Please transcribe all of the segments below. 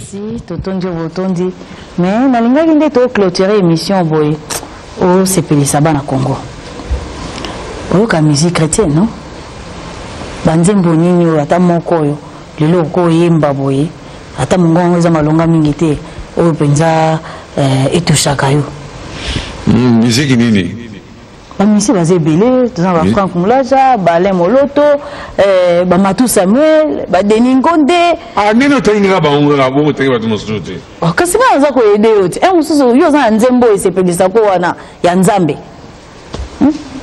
Merci, totondi oyo botondi. Mais nalingaki nde to clôturer émission boye osepelisa bana Congo. Oyoka musique chrétienne, non? Banzembo nini oyo ata moko oyo lelo okoyemba boye ata mongongo eza malonga mingi te oyo mpenza eh, etushaka yo. Musique nini? Bamisi baza ebele, toza na ba Frank Mulaja, ba Alain Moloto, eh, ba Matou Samuel, ba Denis Ngonde. Ah, ndenge otangi kaka bango kaka bongo, otangi bato mosusu te. Oh, kasi ngai naza koyede yo te. Eh, mosusu yo oza na nzembo oyo esepelisako wana ya Nzambe.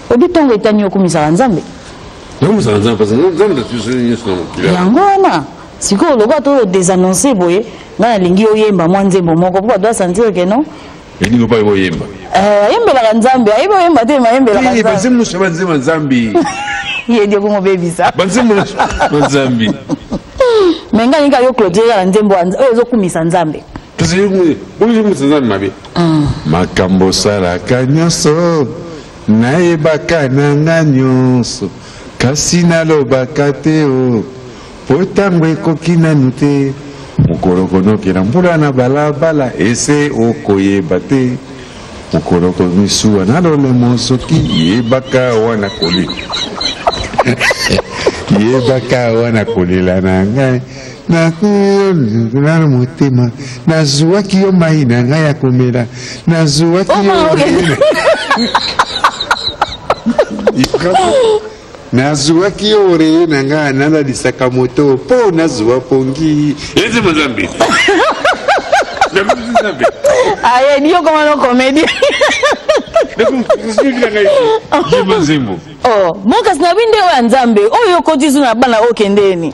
Obi ntongo etani okumisaka Nzambe. Nakumisaka Nzambe parce que Nzambe atusi nyonso na mokili. Yango wana sikoyo lokola to désannonce boye, ngai nalingi oyemba mwa nzembo moko mpo bato basentir ke non. Elingi mpo ayebi oyemba. Eh, ayembelaka Nzambe, ayebi oyemba te, mais ayembelaka Nzambe. Banzembo nyonso ya banzembo ya Nzambe. Ye nde okomobebisa. Banzembo nyonso ya Nzambe. Mais ngai nalingi yo clôturer kaka nzembo oyo ezokumisa Nzambe. Kasi ozokumisa Nzambe mabe. Makambo osalaka nyonso nayebaka na nga nyonso, kasi nalobaka te o po ntango ekoki nanu te. Mokolo konokela mbula na balabala ese okoyeba te, mokolo komisuwa na lolemo soki yebaka wana kolela, yebaka wana kolela na ngai na motema. Nazuwaki yo mai na ngai ya komela, nazuwaki yo, nazuwaki yo oreye na ngai nalalisaka moto mpo nazuwa pongi. Eze Nzambe. Aye, yo koma no comédie. Yemba nzembo. Oh, mo kasi na binde oyo ya Nzambe, oyo okoti zu na bana okendeni.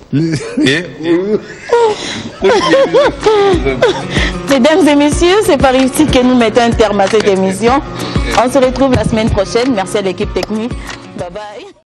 Mesdames et messieurs, c'est par ici que nous mettons un terme à cette émission. On se retrouve la semaine prochaine. Merci à l'équipe technique. Bye bye.